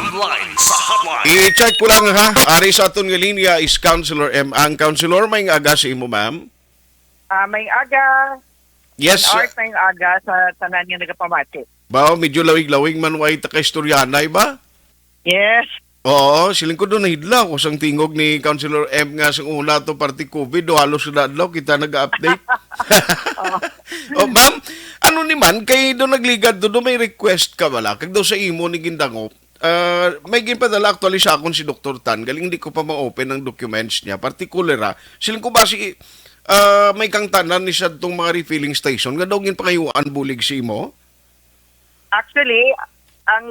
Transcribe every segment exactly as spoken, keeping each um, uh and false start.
Line sa hotline. I-check ko lang, ha. Ari sa aton nga linya is Councilor M. Ang Councilor, may aga sa imo, ma'am. Ah, may aga. Yes. Art, may aga sa tanan nga nagapamati. Ba, medyo lawig-lawig man way ta ka istoryanay ba? Yes. Oo, siling ko doon nahidlaw ko sang tingog ni Councilor M nga sang una to party COVID, do halos na adlaw kita nag-update. Oh, ma'am, ano ni man kay do nagligad do, do may request ka bala kag daw sa imo ni gindangop. Ah, may ginpadala actually sa akon si Doktor Tan, galing hindi ko pa ma-open ang documents niya. Particular, ah, siling ko ba si ah, may kang tanan ni sadtong mga refilling station nga daw ginpangayuan bulig sa imo? Actually, ang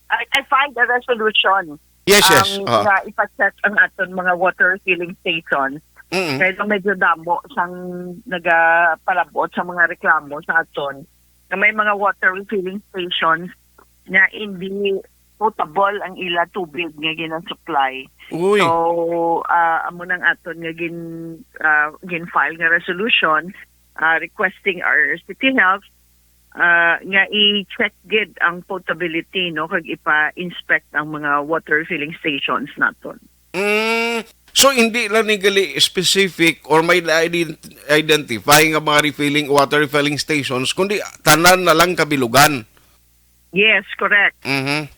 I, I filed a resolution Yes, yes. ang Ah. nga ipa-check ang aton mga water refilling stations. Mm. Kaya medyo damo sang nagapalabot sa mga reklamo sa aton na may mga water refilling stations nga hindi potable ang ila tubig nga ginasupply. Uy. So, ah, amo nang aton nga gin ah, gin-file nga resolution ah, requesting our city health ah, nga i-check gid ang potability, no, kag ipa-inspect ang mga water refilling stations naton. Mm, so hindi lang ni gali specific or may ident- identify nga mga refilling, water refilling stations, kundi tanan na lang kabilugan. Yes, correct. Mhm.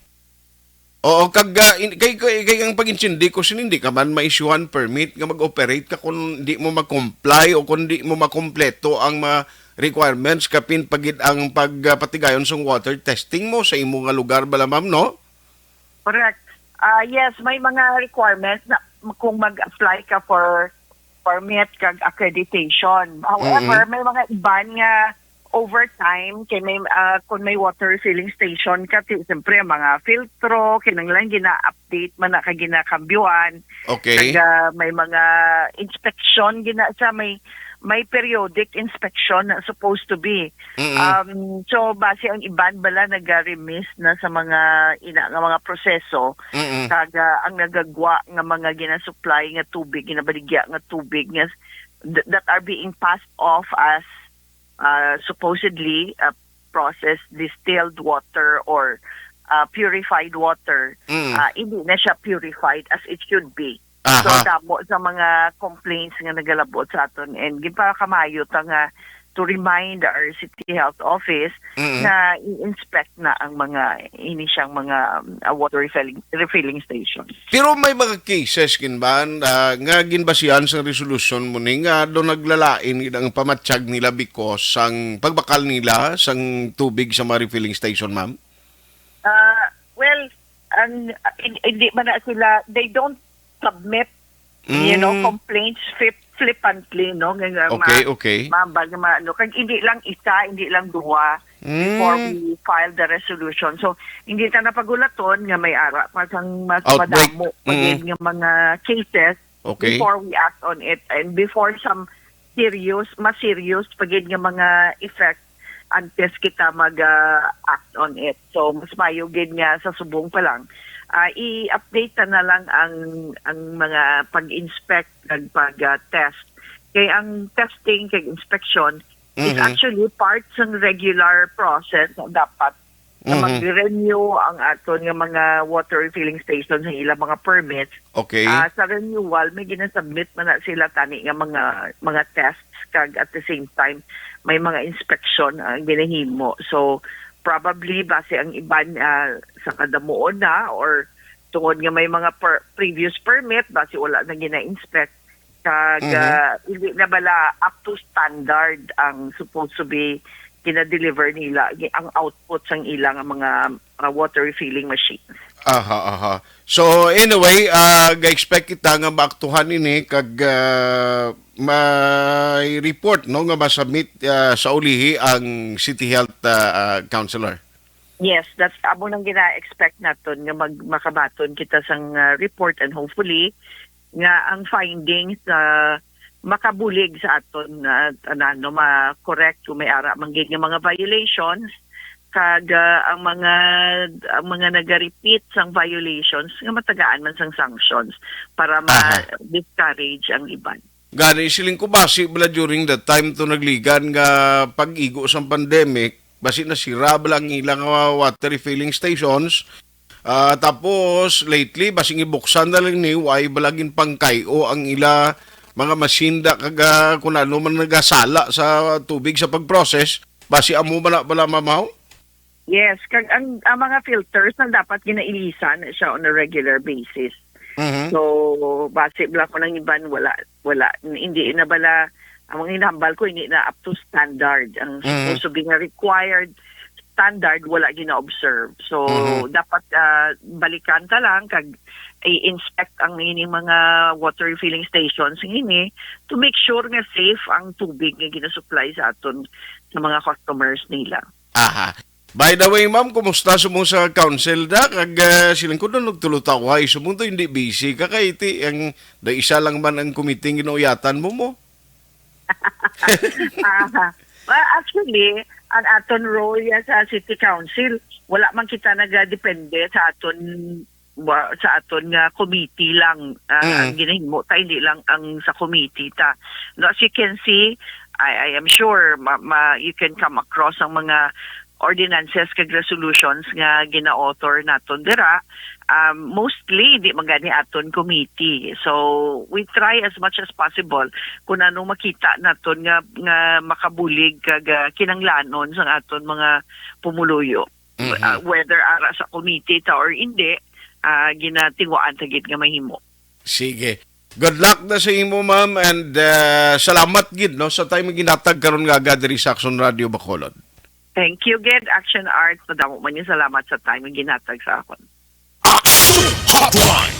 Oo, kag ah, in- kay, kay, kay ang pag-intindi ko sin hindi ka man ma-issuehan permit nga mag-operate ka kung di mo mag-comply o kung di mo makompleto ang mga requirements kapin pagid ang pagpatigayon sang water testing mo sa imo nga lugar bala, ma'am, no? Correct. Ah, yes, may mga requirements na kung mag-apply ka for permit kag accreditation. However, may mga iban nga overtime kay may ah, kung may water refilling station ka, ti, siyempre mga filtro kinahanglan gina-update man na kag ginakambyoan. Okay. Kag ah, may mga inspection gina sa may may periodic inspection na supposed to be. Mm-mm. Um, so base ang iban bala naga-remiss na sa mga ina nga mga proseso Mm-mm. kag ah, ang nagagwa nga mga ginasupply nga tubig, ginabaligya nga tubig nga th- that are being passed off as uh, supposedly uh, processed distilled water or uh, purified water. Mm. Uh, hindi na siya purified as it should be. So Aha. damo sa mga complaints nga nagalabot sa aton and ginpakamayo ta nga to remind our city health office Mm. na i-inspect na ang mga ini siyang mga um, uh, water refilling, refilling stations. Pero may mga cases kin ba ah, nga ginbasihan sang resolution mo ni nga do naglalain gid ang pamatyag nila because sang pagbakal nila sang tubig sa mga refilling station, ma'am? Uh, well, ang hindi man na sila, they don't submit you know, Mm. complaints flip, flippantly, no? Nga, nga Okay, ma- okay. Mambal nga ma- ano, kag hindi lang isa, hindi lang duha before Mm. we file the resolution. So, hindi ta napagulaton nga may ara pa sang mas Outbreak. madamo pa gid Mm. nga mga cases Okay. before we act on it and before some serious, mas serious pa gid nga mga effect antes kita mag ah, act on it. So, mas mayo gid nga sa subong pa lang, ah, i-update ta na lang ang ang mga pag-inspect kag pag ah, test. Kay ang testing kag inspection is Mhm. actually part sang regular process na dapat na Mhm. mag-renew ang aton nga mga water refilling station sa ilang mga permits. Okay. Ah, sa renewal, may ginasubmit man na sila tani nga mga mga tests kag at the same time may mga inspection ang ginahimo. So probably base ang iban ah, sa kadamuon na or tungod nga may mga per- previous permit base wala na gina-inspect kag Mhm. ah, hindi na bala up to standard ang supposed to be gina-deliver nila gi- ang output sang ilang mga ah, water refilling machines. Aha, aha. So anyway, ah, ga-expect kita nga maaktuhan ini kag ah, may report, no, nga masubmit ah, sa ulihi ang City Health ah, ah, Councilor. Yes, that's amo nang gina-expect naton nga mag makabaton kita sang ah, report and hopefully nga ang findings ah, makabulig sa aton na ano ma-correct kung may ara man gid nga mga violations kag ah, ang mga ang mga nagarepeat sang violations nga matagaan man sang sanctions para Aha. ma-discourage ang iban. Gani siling ko basi bala during that time to nagligan nga pag-igo sang pandemic, basi nasira bala ang ilang ah, water refilling stations. Ah, tapos, lately, basing ibuksan na lang ni, way bala ginpangkay-o ang ila mga masinda kag, ah, kung ano man nagasala sa tubig sa pag-process. Basi amo man na bala, ma'am, haw? Yes, kag ang, ang mga filters na dapat ginailisan siya on a regular basis. Mhm. So, basi bala ko ng iban, wala, wala, hindi na bala, ang mga hinambal ko, hindi na up to standard. Ang Mhm. supposed to be nga required standard, wala gina-observe. So, Mhm. dapat, ah, balikan ta lang kag i-inspect ang ining mga water refilling stations ini to make sure nga safe ang tubig nga ginasupply sa aton, sa mga customers nila. Aha. By the way, ma'am, kumusta sa mo sa council da? Kag, ah, siling ko doon, nagtulo-tawa, isumunto, hindi busy ka kay ti, ang da isa lang man ang committee nga ginauyatan mo mo. Aha. Well, actually, ang aton role ya sa City Council, wala man kita nagadepende sa aton, wa-, sa aton nga committee lang, ah, Mm. ang ginahimo ta, hindi lang ang sa committee ta. No, as you can see, I, I am sure ma, ma, you can come across ang mga ordinances kag resolutions nga gina-author naton dira. Um, mostly, di man gani aton committee. So, we try as much as possible kung ano makita naton nga, nga makabulig kag, ah, kinanglanon sang aton mga pumuluyo. Mhm. Uh, whether ara sa committee ta or hindi, ah, ginatinguhaan ta gid nga mahimo. Sige. Good luck na sa imo, ma'am, and, ah, salamat gid, no, sa time nga ginatag karon nga aga diri sa Action Radio Bacolod. Thank you gid, Action Arts. Madamo man yung salamat sa time nga ginatag sa akon. Action Hotline.